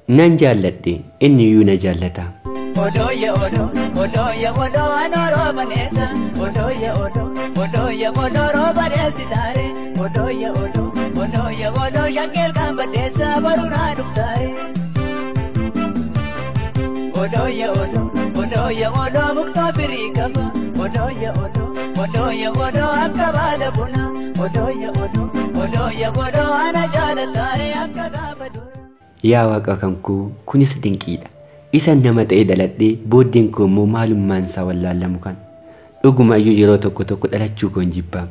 Nan jaalladhe, inni iyyuu na jaallata. Odooye odoo odooye odoo anoo roobaneessa odooye odoo odooye odoo roobaneessi taare odooye odoo odooye odoo shakkeel kan baddeessa baruu dhuftaare. Odooye odoo odooye odoo muktoo firii qaba odooye odoo odooye odoo akka baala buna odooye odoo odooye odoo ana jaalataare akka gaafa dura. Yaa Waaqa kan koo, kunis dinqiidha. Isa nama ta'ee dhaladhee booddeen koo immoo maalummaan isaa wallaallamu kan. Dhuguma iyyuu yeroo tokko tokko dhalachuu koon jibbaam.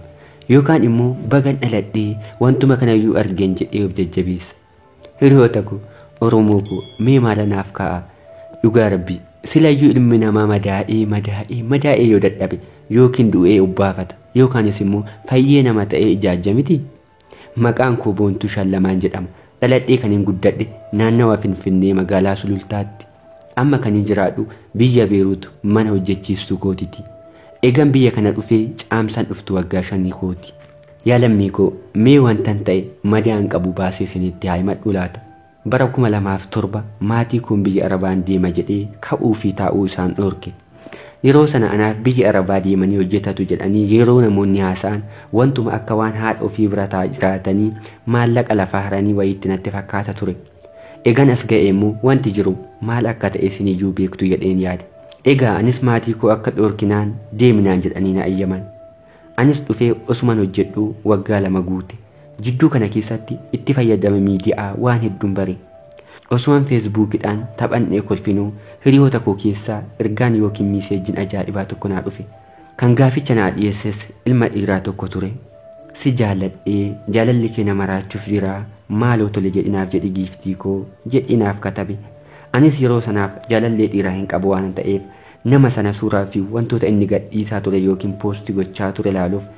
Yookaan immoo bagan dhaladhee wantuma kanayyuu argeen jedhee of jajjabeessa. Hiriyoota koo, Oromoo koo, mee maala naaf kaa'a. Dhugaa Rabbii, silayyuu ilmi namaa madaa'ee madaa'ee madaa'ee yoo dadhabe yookiin du'ee obbaafata yookaanis immoo fayyee nama ta'ee ijaajja miti. Maqaan koo Boontuu Shallamaan jedhama. Dhaladhee kan hin guddadhe naannawa Finfinnee magaalaa Sulultaatti. Amma kan hin jiraadhu biyya Beeruut mana hojjechiistuu kootiti. Egan biyya kana dhufee caamsaan dhuftu waggaa 5 kooti. Yaa lammii koo, mee wantan ta'e madaan qabu baasee isinitti haa himadhu laata. Bara 2007 maatii koon biyya Arabaan deema jedhee ka'uu fi taa'uu isaan dhoorke. Yeroo sana anaaf biyya Arabaa deemanii hojjetatu jedhanii yeroo namoonni haasa'an wantuma akka waan haadha ofii bira jiraatanii maallaqa lafaa haranii wayiitti natti fakkaata ture. Egan as ga'e immoo wanti jiru maal akka ta'e isiniyyuu beektu jedheen yaade. Egaa anis maatii koo akka dhoorkinaan deeminaan jedhanii na ayyaman. Anis dhufee osuman hojjedhu waggaa 2 guute. Jidduu kana keessatti itti fayyadama miidiyaa waan hedduun bare. Osuman feesbuukidhaan taphannee kolfinuu hiriyoota koo keessaa ergaan yookiin miiseejiin ajaa'ibaa tokko naa dhufe. Kan gaaficha naa dhiyeesses ilma dhiiraa tokko ture. Si jaalladhee jaalalli kee na maraachuuf jira, maaloo tole jedhinaaf jedhi giiftii koo jedhinaaf katabe. Anis yeroo sanaaf jaalallee dhiiraa hin qabu waan ta'eef nama sana suuraa fi wantoota inni gadhiisaa ture yookiin poostii gochaa ture ilaaluuf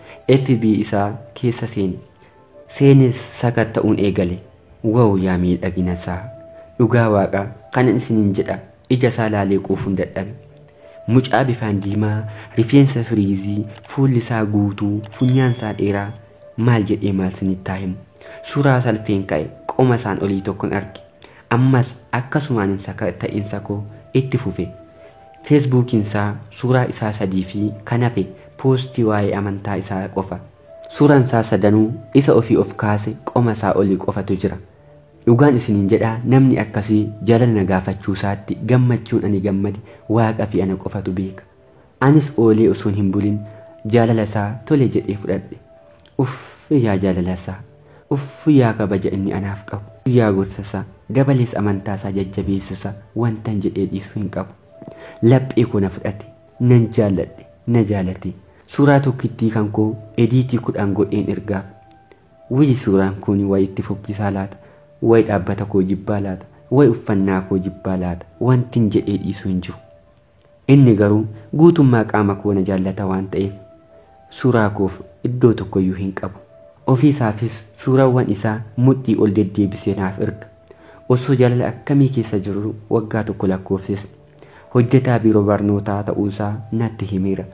FB isaa keessa seene. Seenes sakatta'uun eegale. Wow, yaa miidhagina isaa! Dhugaa Waaqaa kanan isiniin jedha, ija isaa laalee quufuun dadhabe. Mucaa bifaan diimaa, rifeensa firiizii, fuulli isaa guutuu, funyaan isaa dheeraa, maal jedhee maal isinitti haa himu. Suuraa salfeen ka'e qoma isaan olii tokkon arge. Ammas akkasumaan sakatta'insa koo itti fufe. Feesbuukiin isaa suuraa isaa 3 fi kan hafe poostii waa'ee amantaa isaa qofa. Suuraan isaa sadanuu isa ofii of kaase qoma isaa olii qofatu jira. Dhugaan isiniin jedhaa, namni akkasii jaalala na gaafachuu isaatti gammachuun ani gammade Waaqa fi ana qofatu beeka. Anis oolee osoo hin bulin jaalala isaa tole jedhee fudhadhe. Uff yaa jaalala isaa! Uff yaa kabaja inni anaaf qabu! Yaa gorsa isaa! Dabalees amantaa isaa jajjabeessu isaa wantan jedhee dhiisuu hin qabu. Laphee koo na fudhate, nan jaalladhe, na jaalate. Suuraa tokkittii kan koo ediitii 10 godheen ergaaf. Wiji suuraan kun wayi itti fokkisaa laata? Wayi dhaabbata koo jibbaa laata? Wayi uffannaa koo jibbaa laata? Wantin jedhee dhiisuu hin jiru. Inni garuu guutummaa qaama koo na jaallata waan ta'eef suuraa koof iddoo tokkoyyuu hin qabu. Ofii isaafis suuraawwan isaa mudhii ol deddeebisee naaf erga. Osoo jaalala akkamii keessa jiru waggaa 1 lakkoofsisne. Hojjetaa biiroo barnootaa ta'uusaa natti himeera.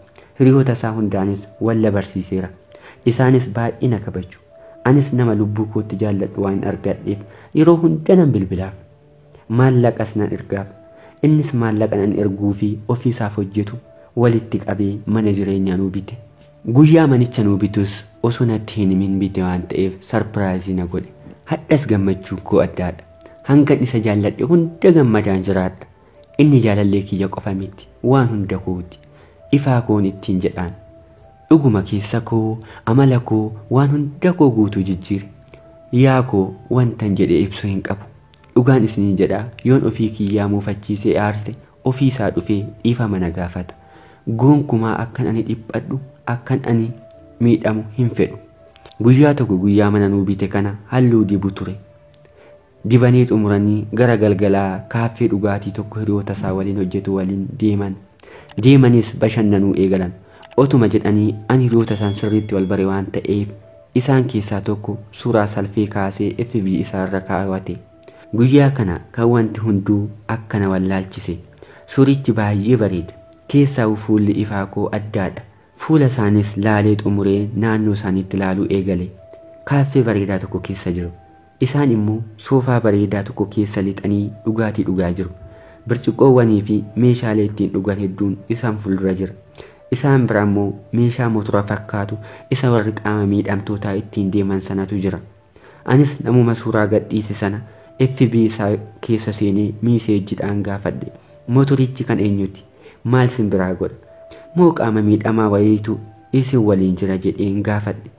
Hiriyoota isaa hundaanis walla barsiiseera. Isaanis baay'ee na kabaju. Anis nama lubbuu kootti jaalladhu waan argadheef yeroo hunda nan bilbilaaf. Maallaqas nan ergaaf. Innis maallaqa nan erguu fi ofiisaaf hojjetu walitti qabee mana jireenyaa nuu bite. Guyyaa manicha nuu bitus osoo natti hin himin bite waan ta'eef sarpiraayizii na godhe. Hadhas gammachuu koo addaadha. Hangan isa jaalladhe hunda gammadaan jiraadha. Inni jaalallee kiyya qofa miti, waan hunda kooti. Ifaa koon ittiin jedhaan. Dhuguma keessa koo, amala koo, waan hunda koo guutuu jijjiire. Yaa koo wantan jedhee ibsu hin qabu. Dhugaan isiniin jedhaa, yoon ofii kiyyaa muufachiisee aarse ofii isaa dhufee dhiifama na gaafata. Gonkumaa akkan ani dhiphadhu, akkan ani miidhamu hin fedhu. Guyyaa tokko guyyaa mana nuu bite kana halluu dibu ture. Dibanii xumuranii gara galgalaa kaaffee dhugaatii tokko hiriyoota isaa waliin hojjetu waliin deeman. Deemanis bashannanuu eegalan. Otuma jedhanii ani hiriyoota isaan sirriitti wal bare waan ta'eef isaan keessaa tokko suuraa salfee kaasee FB isaarra kaawwate. Guyyaa kana kan wanti hunduu akkana wallaalchise. Suurichi baay'ee bareeda. Keessaa fuulli ifaa koo addaadha. Fuula isaanis laalee xumuree naannoo isaaniitti laaluu eegale. Kaaffee bareedaa tokko keessa jiru. Isaan immoo soofaa bareedaa tokko keessa lixanii dhugaatii dhugaa jiru. Birciqqoowwanii fi meeshaalee ittiin dhugan hedduun isaan fuuldura jira. Isaan bira immoo meeshaa motora fakkaatu isa warri qaama miidhamtootaa ittiin deeman sanatu jira. Anis namuma suuraa gadhiise sana FB isaa keessa seenee miiseejjiidhaan gaafadhe. Motorichi kan eenyuti? Maal sin biraa godha? Moo qaama miidhamaa wayiitu isin waliin jira jedheen gaafadhe.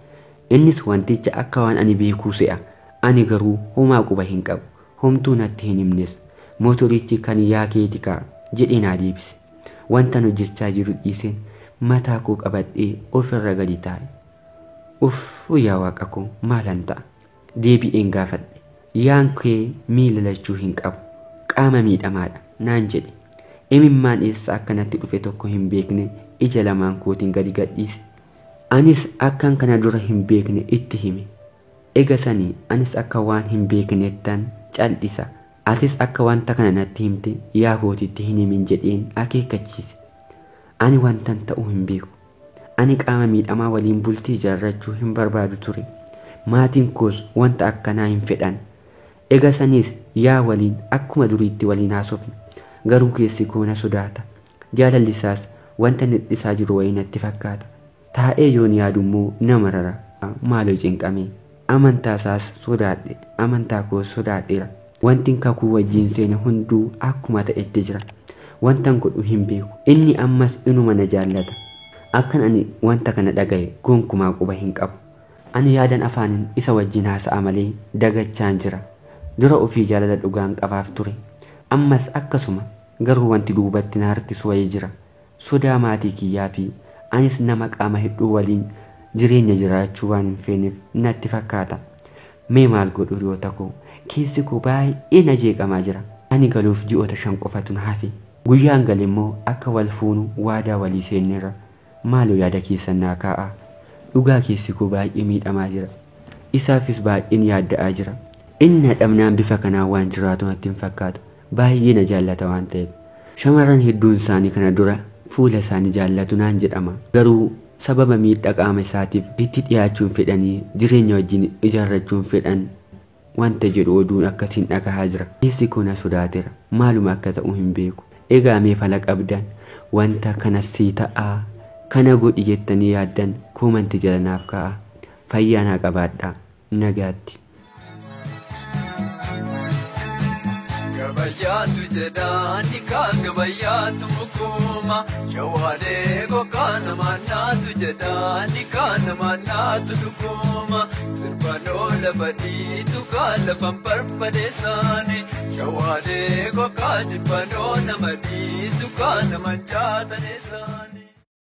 Innis wanticha akka waan ani beekuu se'a. Ani garuu homaa quba hin qabu. Homtuu natti hin himnes. Motorichi kan yaa keeti kaa jedhee naa deebise. Wantan hojjechaa jiru dhiiseen mataa koo qabadhee ofirra gadi taa'e. Uff yaa waaqa koo maalan ta'a? Deebi'een gaafadhe. Yaan kee miila lachuu hin qabu. Qaama miidhamaadha naan jedhe. Imimmaan eessa akka natti dhufe tokko hin beekne ija lamaan kootiin gadi gadhiise. Anis akkan kana dura hin beekne itti hime. Ega sanii anis akka waan hin beeknettan cal'isa. Atis akka wanta kana natti himte yaa kootitti hin himin jedheen akeekkachiise. Ani wantan ta'uu hin beeku. Ani qaama miidhamaa waliin bultii ijaarrachuu hin barbaadu ture. Maatiin koos wanta akkanaa hin fedhan. Ega saniis yaa waliin akkuma duriitti waliin haasofne. Garuu keessi koo na sodaata. Jaalalli isaas wanta nidhisaa jiru wayii natti fakkaata. Taa'ee yoon yaadu immoo na marara. Maaloo cinqame. Amantaa isaas sodaadhe. Amantaa koos sodaadheera. Wantin kakuu wajjin seene hunduu akkuma ta'etti jira. Wantan godhu hin beeku. Inni ammas inuma na jaallata. Akkan ani wanta kana dhagaye gonkumaa quba hin qabu. Ani yaadan afaanin isa wajjin haasa'a malee dagachaan jira. Dura ofii jaalala dhugaan qabaaf ture. Ammas akkasuma garuu wanti duubatti na harkisu wayii jira. Sodaa maatii kiyyaa fi anis nama qaama hedduu waliin jireenya jiraachuu waan hin feeneef natti fakkaata. Mee maal godhu hiriyoota koo? Keessi koo baay'ee na jeeqamaa jira. Ani galuuf ji'oota 5 qofatu na hafe. Guyyaan gale immoo akka wal fuunu waadaa walii seenneerra. Maaloo yaada keessan naa kaa'aa. Dhugaa keessi koo baay'ee miidhamaa jira. Isaafis baay'een yaadda'aa jira. Inni na dhabnaan bifa kanaan waan jiraatu natti hin fakkaatu. Baay'ee na jaallata waan ta'eef. Shamarran hedduun isaanii kana dura fuula isaanii jaallatu naan jedhama. Garuu sababa miidhaa qaama isaatiif itti dhiyaachuun fedhanii jireenya wajjin ijaarrachuun fedhan wanta jedhu oduun akkasiin dhagahaa jira. Keessi koo na sodaateera. Maaluma akka ta'u hin beeku. Egaa mee fala qabdan wanta kanas sii ta'aa kana godhi jettanii yaaddan koomantii jala naaf kaa'aa. Fayyaa naa qabaadhaa. Nagaatti. Gabayyaatu jedhaani kaan gabayyaatu mukuma shawaalee gogaa namaa naatu jedhaani kaan namaa naatu dhuguma sirbanoo lafa dhiitu kaan lafan barbadeessaani shawaalee gogaa jibbanoo nama dhiisu kaan nama jaataneessaani.